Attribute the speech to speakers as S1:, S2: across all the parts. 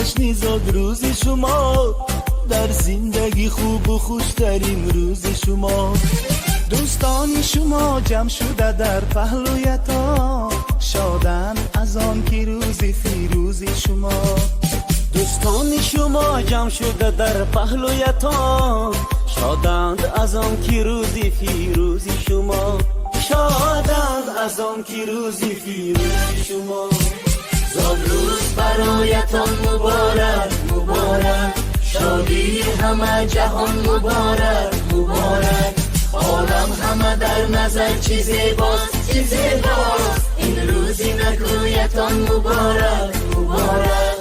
S1: ҷашни зодрӯзи шумо, дар зиндагӣ хубу хуштарин рӯзи шумо.
S2: Дӯстони шумо ҷамъ шуда дар паҳлӯятон, шоданд аз он ки рӯзи фирӯзи шумо.
S3: Дӯстони шумо ҷамъ шуда дар паҳлӯятон, шоданд аз он ки рӯзи фирӯзи шумо, шоданд аз он ки рӯзи фирӯзи шумо.
S4: Зодрӯз бароятон муборак, муборак, шодии ҳама ҷаҳон муборак, муборак. Олам ҳама дар назар чӣ зебост, чӣ зебост, ин рӯзи накӯятон муборак, муборак.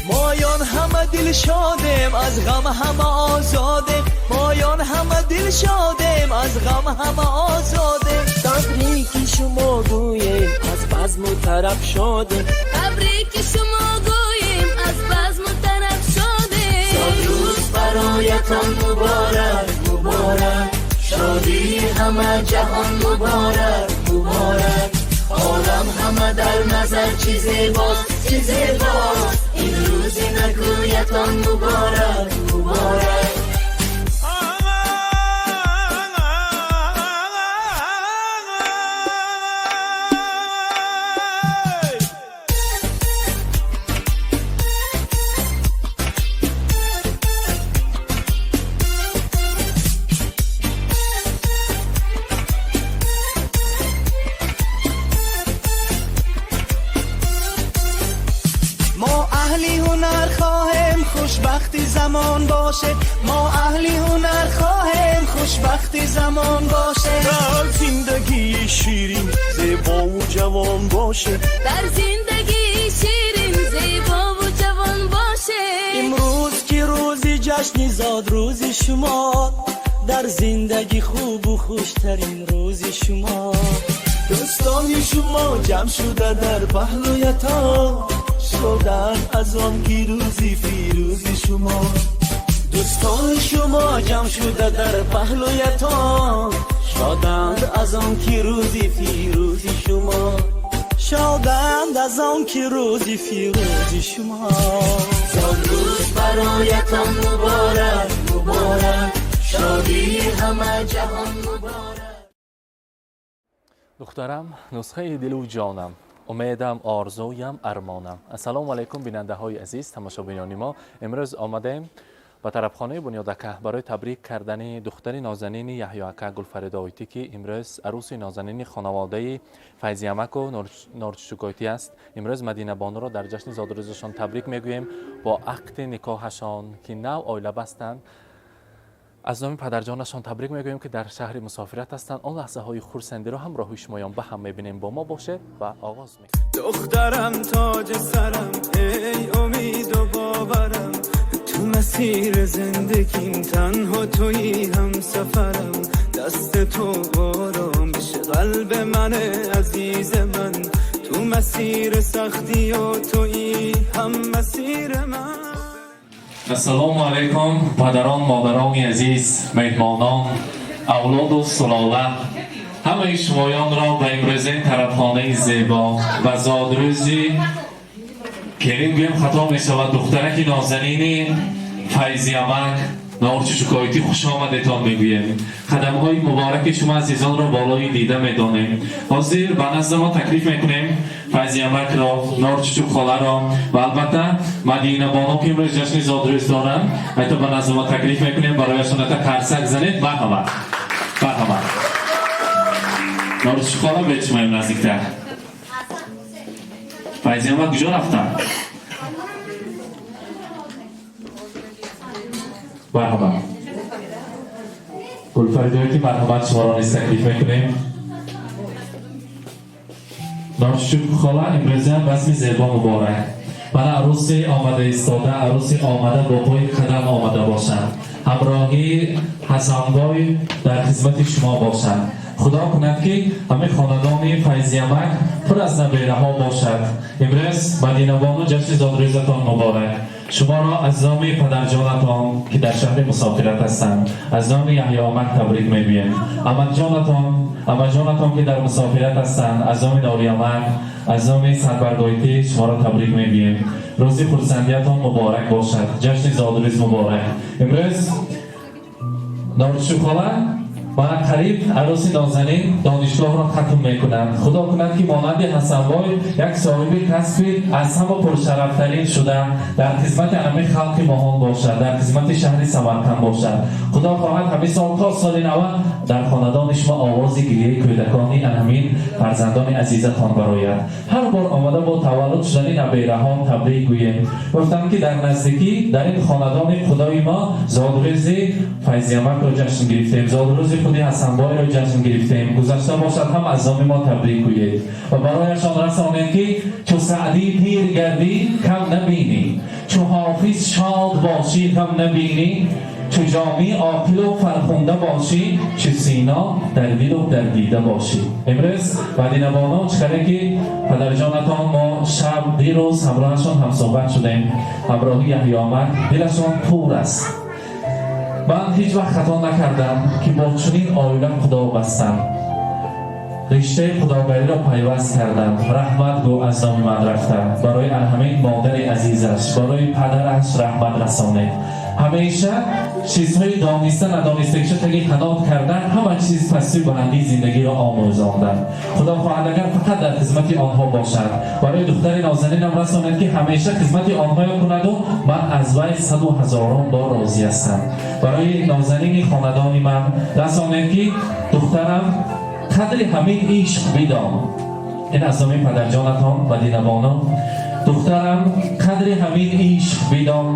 S1: Моён ҳама дилшодем, аз ғам ҳама озодем, моён ҳама дилшодем, аз ғам ҳама озодем.
S3: Табрики шумо гӯем, аз базму тараб шодем.
S5: Табрики шумо гӯем, аз базму тараб шодем.
S4: Зодрӯз бароятон муборак, муборак, шодии ҳама ҷаҳон муборак, муборак. Олам ҳама дар назар чӣ зебост, чӣ зебост, ин рӯзи накӯятон муборак, муборак.
S2: Мо аҳли ҳунар хоҳем, хушбахти замон боше, мо аҳли ҳунар хоҳем, хушбахти замон боше.
S1: Дар зиндагии ширин, зебову ҷавон боше.
S5: Дар зиндагии ширин, зебову ҷавон боше.
S3: Имрӯз ки рӯзи ҷашни зодрӯзи шумо, дар зиндагӣ хубу хуштарин рӯзи шумо.
S1: Дӯстони шумо ҷамъ шуда дар паҳлӯятон, шоданд аз он ки рӯзи фирӯзи шумо.
S3: Дӯстони шумо ҷамъ шуда дар паҳлӯятон, шоданд аз он ки рӯзи фирӯзи шумо, шоданд аз он ки рӯзи фирӯзи шумо.
S4: Зодрӯз бароятон муборак, муборак, шодии ҳама ҷаҳон муборак.
S6: Духтарам, нусхаи дилу ҷонам, умедам, орзуям, армонам. Ассалому алайкум, бинандаҳои азиз, тамошобинони мо. Имрӯз омадем ба тарабхонаи Бунёдака барои табрик кардани духтари нозанини Яҳё ака Гулфаридоитӣ, ки имрӯз арӯси нозанини хонаводаи Файзиамаку Норчучукойтӣ аст. Имрӯз Мадинабонуро дар ҷашни зодрӯзашон табрик мегӯем бо ақди никоҳашон, ки нав оила бастанд. Аз номи падарҷонашон табрик мегӯем, ки дар шаҳри мусофират ҳастанд. Он лаҳзаҳои хурсандиро ҳамроҳи шумоён ба ҳам мебинем. Бо мо бошед ва оғоз мекунем.
S7: Духтарам, тоҷи сарам, эй умеду боварам, ту масири зиндагим, танҳо туи ҳамсафарам. Дасти ту оромиш қалби ман, азизи ман, ту масири сахтиё туи ҳам масири ман.
S6: Ассалому алайкум, падарон, модарони азиз, меҳмонон, авлоду сулола. Ҳамаи шумоёнро ба имрӯзаи тарабхонаи зебо ва зодрӯзи келин гӯем хато мешавад, духтараки нозанини Файзиамак Норчучукоитӣ хушомадетон мегӯем. Қадамҳои мубораки шумо азизонро болои дида медонем. Ҳозир ба назди мо таклиф мекунем Файзиамакро, Норчучук холаро ва албатта Мадинабоно, ки имрӯз ҷашни зодрӯз доранд, айто ба назди мо таклиф мекунем. Барояшон ата қарсак занед. Марҳамат, марҳамат. Норчучук хола, бед шумоем наздиктар. Файзиамак куҷо рафтанд? Марҳамат, Гулфаридоити, марҳамат, шуморо низ таклиф мекунем. Норчучук хола, имрӯза базми зебо муборак. Мана арӯси омада истода, арӯси омада бо пои қадам омада бошанд. ҳамроҳии Ҳасанбой дар хизмати шумо бошанд. Худо кунад, ки ҳамин хонадони Файзиямак пур аз набераҳо бошад. Имрӯз, Мадинабону, ҷашни зодрӯзатон муборак. Шуморо аз номи падарҷонатон, ки дар шаҳри мусофират ҳастанд, аз номи Яҳёамак табрик мегӯем. Амакҷонатон, амаҷонатон, ки дар мусофират ҳастанд, аз номи Нориамак, аз номи Садбаргойтӣ шуморо табрик мегӯем. Рӯзи хурсандиятон муборак бошад, ҷашни зодрӯз муборак. Имрӯз Норчухола мана қариб арӯси нозанин донишгоҳро хатм мекунад. Худо кунад, ки монанди Ҳасанбой як соҳиби касби аз ҳама пуршарафтарин шуда, дар хизмати ҳамин халқи моҳон бошад, дар хизмати шаҳри Самарқанд бошад. Худо хоҳад, ҳамин сол то соли нава дар хонадони шумо овози гирияи кӯдакони ҳамин фарзандони азизатон барояд. Ҳар бор омада бо таваллуд шудани набераҳон табрик гӯем. Гуфтанд, ки дар наздикӣ дар ин хонадони худои мо зодрӯзи Файзиямакро ҷашн гирифтем, зодрӯзи худи Ҳасанбойро ҷашн гирифтем. Гузашта бошад ҳам, аз номи мо табрик гӯед ва барояшон расонед, ки чу Саъдӣ пир гардӣ, кам набинӣ, чу Ҳофиз шод бошӣ, ғам набинӣ, чу Ҷомӣ оқилу фархунда бошӣ, чу Сино дар дилу дар дида бошӣ. Имрӯз, Мадинабону, чӣ ки падарҷонатон мо шаб дирӯз ҳамроҳашон ҳамсӯҳбат шудем, ҳамроҳи Яҳёамак, дилашон пур аст. Ман ҳеҷ вақт хато накардам, ки бо чунин оила худо бастам, риштаи худогариро пайваст кардам. Раҳмат гӯ аз номи ман рафта барои ҳамин модари азизаш, барои падараш раҳмат расонед. Ҳамеша чизҳои дониста надонистагиша таги қанот кардан, ҳама чиз пастию баландии зиндагиро омӯзондан. Худо хоҳад, агар фақат дар хизмати онҳо бошад. Барои духтари нозанинам расонед, ки ҳамеша хизмати онҳоро кунаду ман аз вай саду ҳазорон бор розӣ ҳастам. Барои нозанини хонадони ман расонед, ки духтарам, қадри ҳамин ишқ бидон. Ин аз номи падарҷонатон. Мадинабону, духтарам, қадри ҳамин ишқ бидон,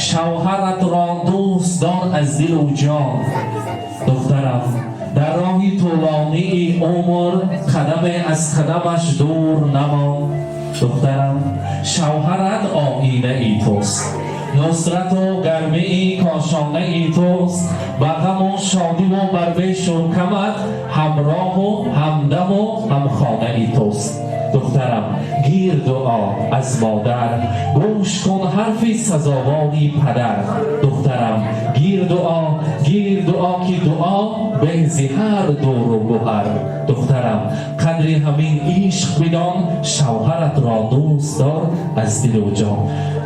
S6: шавҳаратро дӯст дор аз дилу ҷон. Духтарам, дар роҳи тӯлонии умр қадаме аз қадамаш дур намон. Духтарам, шавҳарат оинаи туст, нусрату гармии кошонаи туст, ба ғаму шодиву бар бешу камат ҳамроҳу ҳамдаму ҳамхонаи туст. Духтарам, гир дуо аз модар, гӯш кун ҳарфи сазовори падар. Духтарам, гир дуо, гир дуо, ки дуо беҳ зи ҳар дуру гуҳар. Духтарам, қадри ҳамин ишқ бидон, шавҳаратро дӯст дор аз дилу ҷон.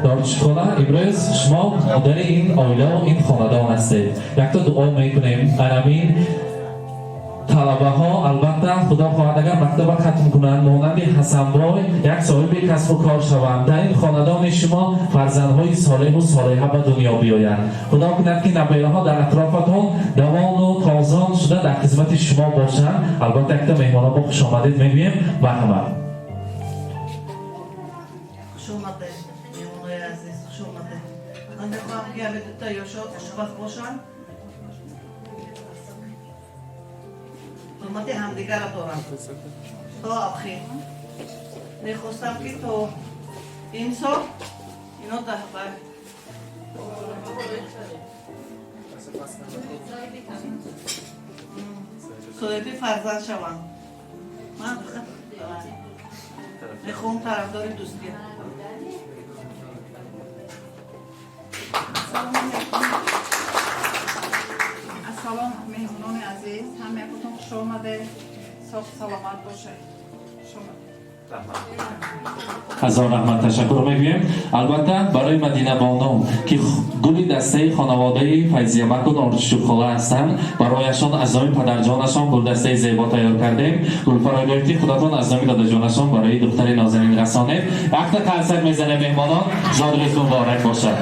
S6: Дорчикола, имрӯз шумо модари ин оилаву ин хонадон ҳастед. Якта дуо мекунем. Анамин талабаҳо, албатта, худо хоҳад, агар мактаба хатм кунанд, монанди Ҳасанбой як соҳиби касбу кор шаванд, дар ин хонадони шумо фарзандҳои солеҳу солеҳа ба дунё биёянд. Худо кунад, ки набераҳо дар атрофатон давону тозон шуда дар хизмати шумо бошанд. Албатта, якта меҳмонҳо бо хушомадед мегӯем. Марҳамат.
S8: Хуш омадед, меҳмонои азиз, хуш омадед. Ман мехоҳам, ки ҳамин дута ёшо хушбахт бошанд, ҳурмати ҳамдигарро доранд то охир. Мехостам, ки то имсол ино соҳиби фарзанд шаванд. Ман фақат мехоҳам тарафдори дӯстӣ.
S9: Ассалому алайкум. Ассалом, меҳмонони азиз, ҳамаятон хуш омадед, соғ саломат бошед. Хуш омадед.
S6: Ҳазор раҳмат, ташаккур мегӯем. Албатта, барои Мадинабону, ки гули дастаи хонаводаи Файзиямаку Норчушукхола ҳастанд, барояшон аз номи падарҷонашон гулдастаи зебо тайёр кардем. Гулфарои худатон аз номи дадаҷонашон барои духтари нозанин расонед. Якта қарсак мезанем, меҳмонон. Зодрӯз муборак бошад.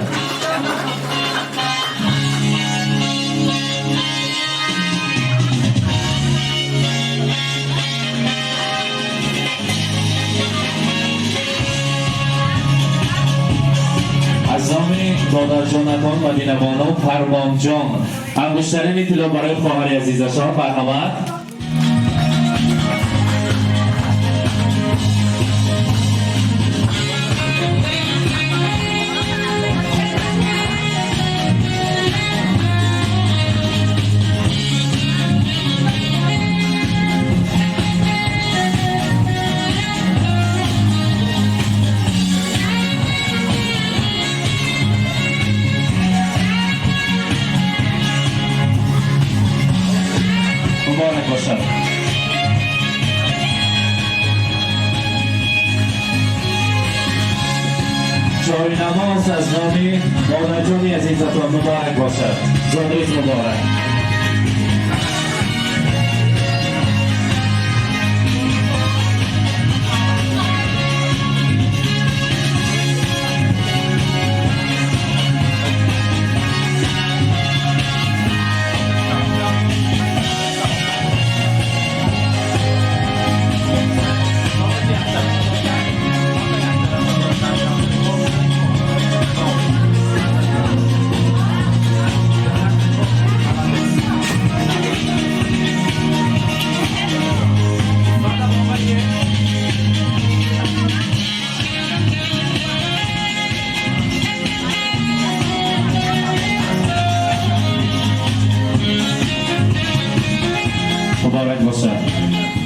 S6: Аз номи додарҷонатон, Мадинабону, Фармонҷон, ангуштарини тилло барои хоҳари азизашон. Марҳамат. Бошад. Чой намоз аз номи модарҷони азизатон муборак бошад. Зодрӯз муборак. Муборак бошад.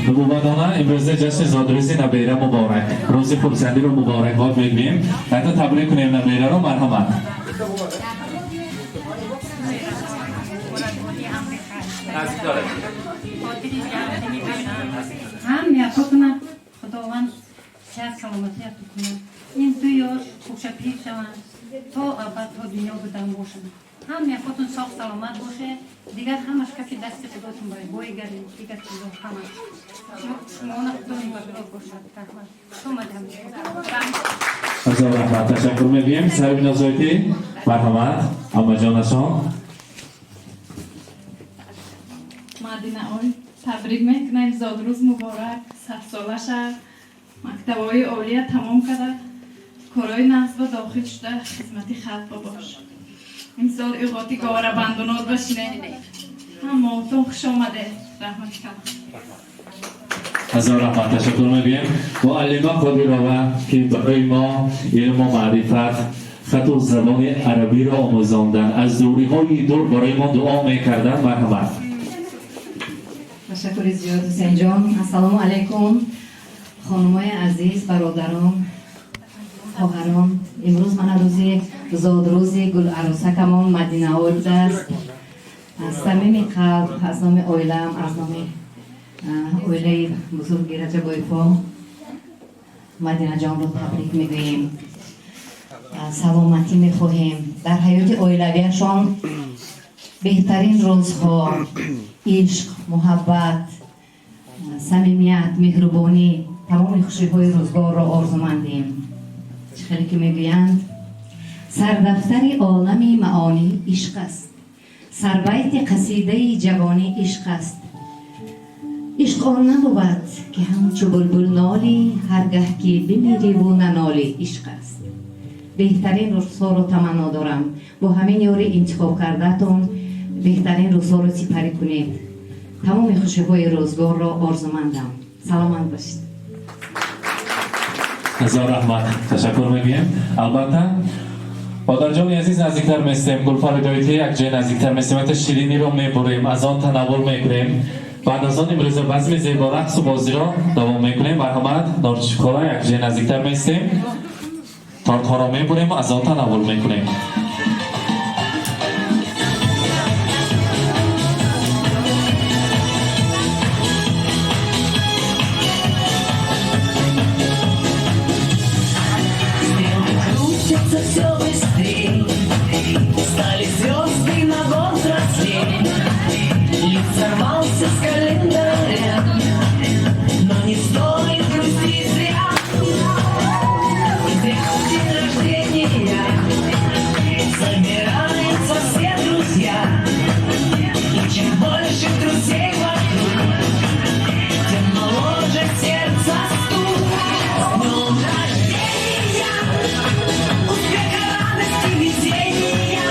S6: Нубувватона имрӯза ҷашни зодрӯзи набера муборак. Рӯзи хурсандиро муборакбод мегӯем. Ҳатто табрик кунем набераро, марҳамат.
S10: Ҳам якотуна Худованд сиҳат саломатӣ ато кунад. Ин ду ёш хушапир шаванд, то абад то дунё будан бошанд. Ҳам якотун соғ саломат боше, дигар ҳамаш кафи дасти Худотун бай бойгари, дигар чизо ҳамаш. Шумона Худо нигаҳдор бошад. Раҳмат. Хуш омадем.
S6: Ҳазор раҳмат, ташаккур мегӯем. Сарви Нозоятӣ, марҳамат, аммаҷонашон.
S9: Мадина ой, табрик мекунем, зодрӯз муборак, 100 сола шав, мактабҳои олия тамом карда, корҳои нағзба дохил шуда, хизмати халқ бош. Имсол иғоти говарабандунот бошине. Ҳамаотон хуш омадед. Раҳмати калон.
S6: Ҳазор раҳмат, ташаккур мегӯем. Муаллима Қодирова, ки барои мо илму маърифат, хату забони арабиро омӯзонданд, аз дуриҳои дур барои мо дуо мекарданд, марҳамат.
S11: Ташаккури зиёд, Ҳусейнҷон. Ассалому алайкум, хонумои азиз, бародарон, хоҳарон. Имрӯз мана рӯзи зодрӯзи гуларӯсакамон Мадинаой будааст. Аз самими қалб, аз номи оилаам, аз номи оилаи бузурги Раҷабоевҳо Мадинаҷонро табрик мегӯем, саломатӣ мехоҳем. Дар ҳаёти оилавиашон беҳтарин рӯзҳо, ишқ, муҳаббат, самимият, меҳрубонӣ, тамоми хушиҳои рӯзгорро орзумандем. Чӣ хеле ки мегӯянд, сардафтари олами маонӣ ишқ аст, сарбайти қасидаи ҷавонӣ ишқ аст. Ишқ он набувад, ки ҳамчу булбул нолӣ, ҳар гаҳ ки бимириву нанолӣ ишқ аст. Беҳтарин рӯзҳоро таманно дорам. Бо ҳамин ёри интихоб кардаатон беҳтарин рӯзҳоро сипарӣ кунед. Тамоми хушиҳои рӯзгорро орзумандам. Саломат бошед.
S6: Ҳазор раҳмат, ташаккур мегӯем. Албатта, модарҷони азиз, наздиктар местем. Гулфари Доитӣ, як ҷой наздиктар местем. Ҳатто шириниро мебурем, аз он танаввул мекунем. Баъд аз он имрӯза базми зебо, рақсу бозиро давом мекунем. Марҳамат, Норчикхола, як ҷой наздиктар местем, тортҳоро мебурем, аз он танаввул мекунем.
S4: Крутятся все быстрее, стали звезды на год взрослее. Лист сорвался с календаря, но не стоит грустить зря. Зря в день рождения собираются все друзья. И чем больше друзей вокруг, тем моложе сердце стук. С днем рождения! Успеха, радости, везения!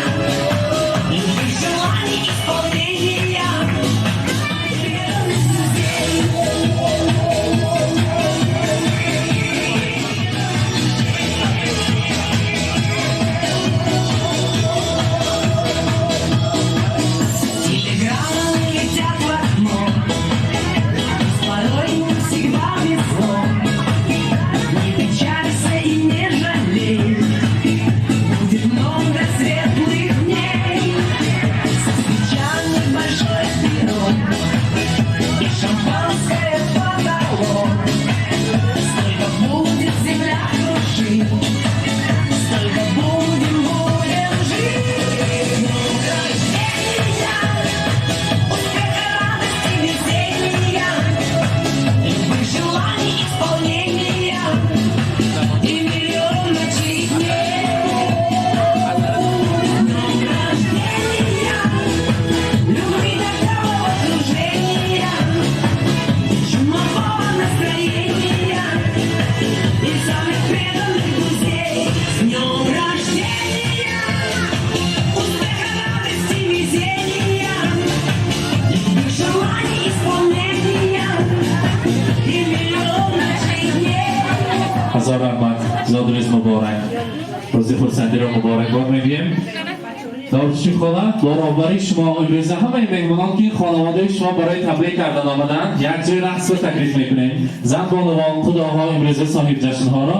S6: Хуршидхола, бо роҳбарии шумо имрӯза ҳамаи меҳмонон, ки хонаводаи шумо барои табрик кардан омаданд, як ҷои рақсро таклиф мекунем. Зан бонувон, худоҳо, имрӯза соҳиб ҷашнҳоро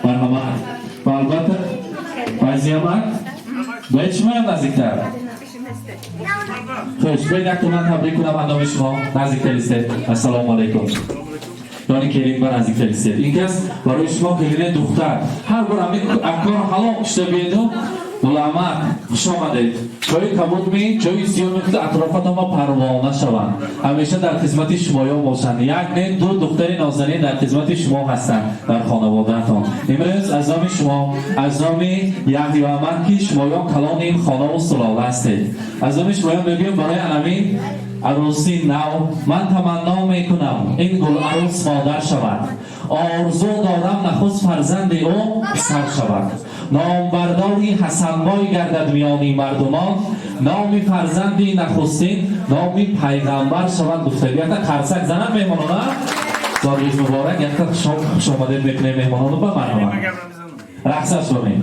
S6: марҳамат. Ва албатта Файзиямак, бояд шумоям наздиктар. Хуш, бояд як ман табрик кунам аз номи шумо. Наздиктар истед. Ассалому алайкум. Ёни келин ба наздиктар истед. Ин кас барои шумо келине духтар. Ҳар бор ҳамин акор ҳалол кушта биеду. Мулламак, хуш омадед. Чои кабуд ми, чои сиёҳ мехӯрд, атрофатон ма парвона шаванд. Ҳамеша дар хизмати шумоён бошанд. Як не, ду духтари нозанин дар хизмати шумо ҳастанд дар хонаводаатон. Имрӯз аз номи шумо, аз номи Яҳё Амак, ки шумоён калони ин хонаву сулола ҳастед, аз номи шумоён мегӯем, барои анамин арӯсии нав ман таманно мекунам, ин гуларӯс модар шавад. Орзу дорам, нахуст фарзанди ӯ писар шавад. Номбардори Ҳасанбой гардад миёни мардумон, номи фарзанди нахустин номи пайғамбар шавад. Гуфтагӣ якта қарсак занад меҳмонона. Зодрӯз муборак, якта хушомадед мекунем меҳмонону ба марҳамат. Рақсаш бимем.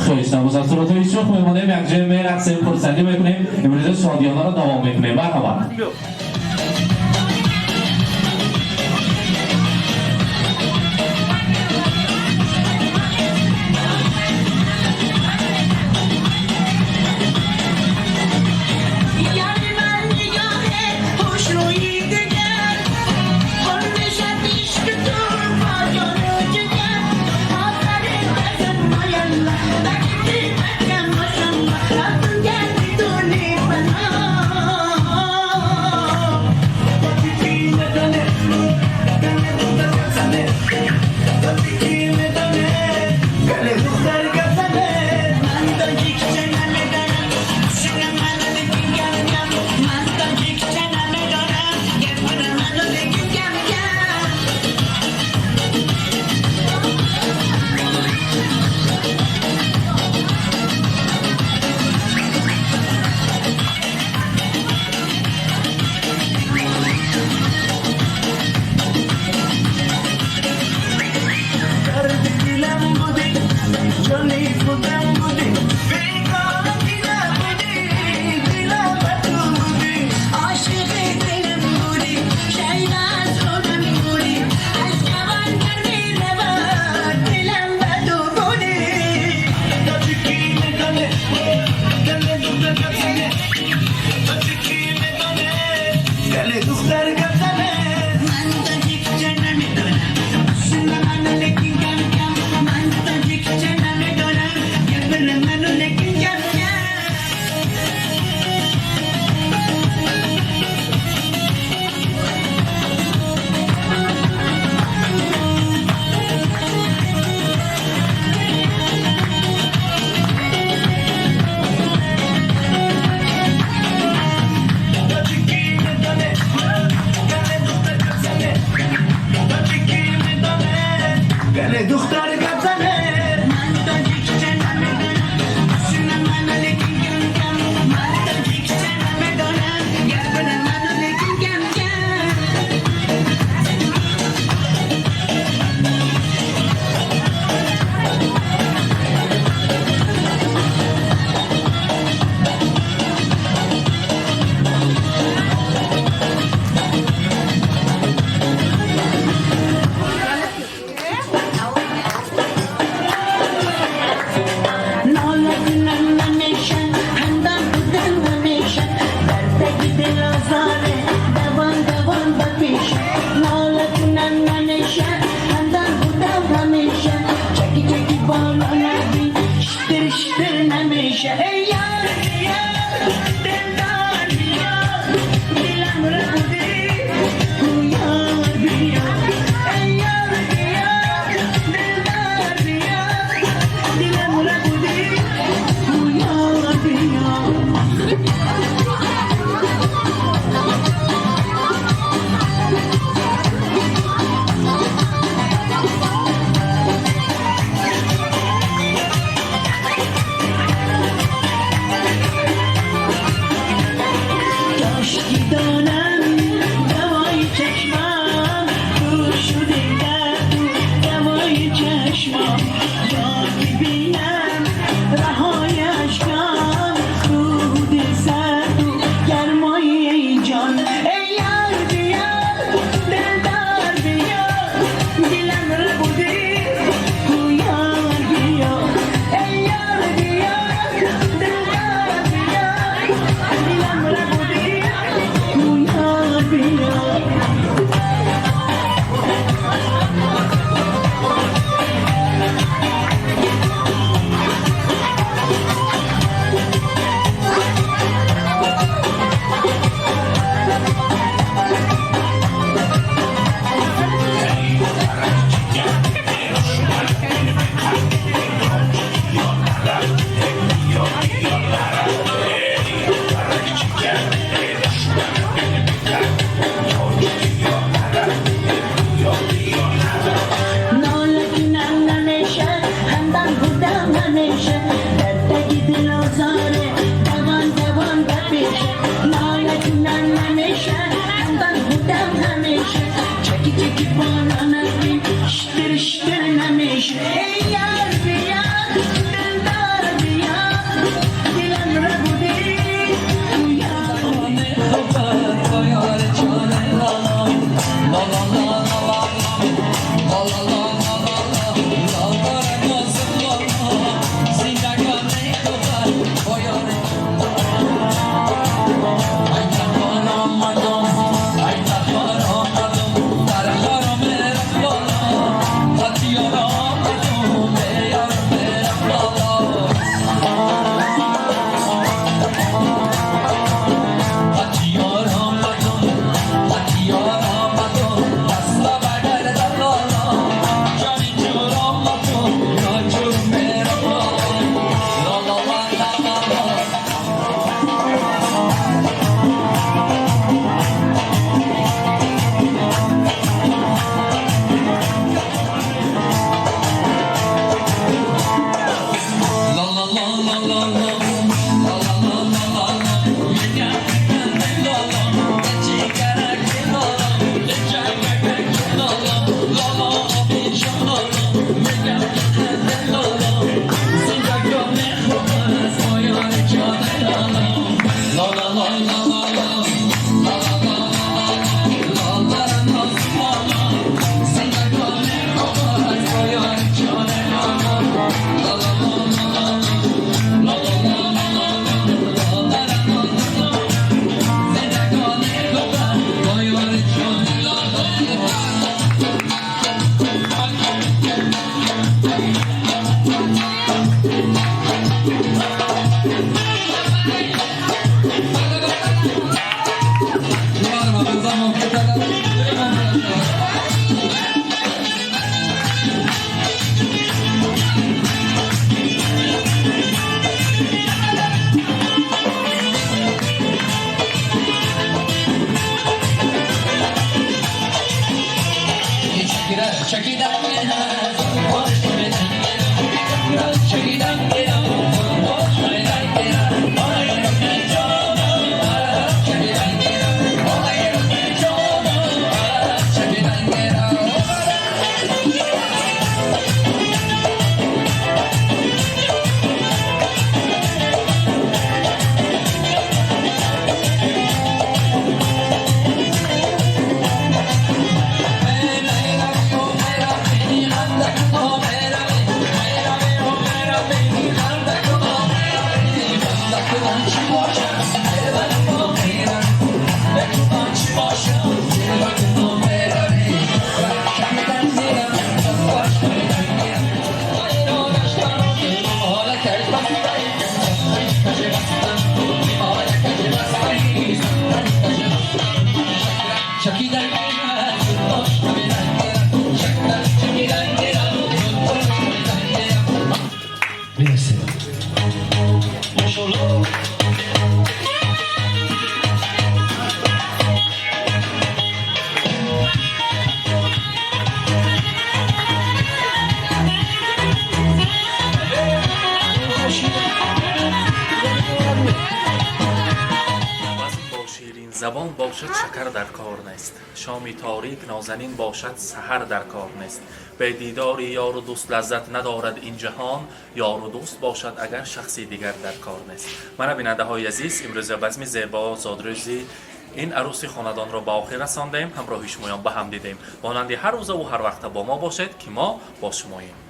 S6: Хуш набошад, суратҳои шух мемонем, якҷоя мерақсем, хурсандӣ мекунем, имрӯза шодиёнаро давом мекунем. Марҳамат.
S4: یار من نگاه خوش روی دگر قربشت عشق تو با جان و جگر آفرین بزن مایالله بکتی بکم ماشالله رفتم گردی دونی بنا. من تاجیکچه نمیدانم سینه منو بگین گم گم. من تاجیکچه نمیدانم گپر منو بگین گم گم.
S1: درد دلم بودی، جانی خودم بودی، بیگانگی نبودی، دلم به تو بودی.
S4: عاشق دلم بودی، شیدا از خودم بودی، از جوان گر می رود دلم به تو بودی.
S1: تاجیکی میدانه گل دختر گپ تاجیکی میدانه گل دختر گپ زنه.
S4: من تاجیکچه نمیدانم سینه منو لکین کم کم. من تاجیکچه نمیدانم گبر منو لکین کم کم.
S1: تاجیکی میدانه گل دختر گپ زنه تاجیکی میدانه گل دختر گپ زنه.
S4: من تاجیکچه نمیدانم سینه منو لکین کم کم. من تاجیکچه نمیدانم گبر منو لکین کم کم. ناله کنم نمیشه، خندان بودن نمیشه، درد دل آزاره دوان دوان بپیشه. ناله کنم نمیشه، خندان بودن نمیشه، چکی چکی بالا نبی شتر شتر نمیشه. ای یار یار دلدار یار دلم رو بودی کو یار بیا. ای یار یار دلدار یار دلم رو بودی کو یار بیا. کاش دانم دوای چشمم تو شده، درد دوای چشمم، یا که بینم رهای اشکام کو.
S6: Базм бо ширинзабон бошад, шакар дар кор нест. Шоми торик нозанин бошад, саҳар дар кор нест. Бе дидори ёру дӯст лаззат надорад ин ҷаҳон. Ёру дӯст бошад агар, шахси дигар дар кор нест. Мана, бинандаҳои азиз, имрӯза базми зебо зодрӯзи ин арӯси хонадонро ба охир расондем. Ҳамроҳи шумоён ба ҳам дидем. Монанди ҳар рӯзаву ҳар вақта бо мо бошед, ки мо бо шумоем.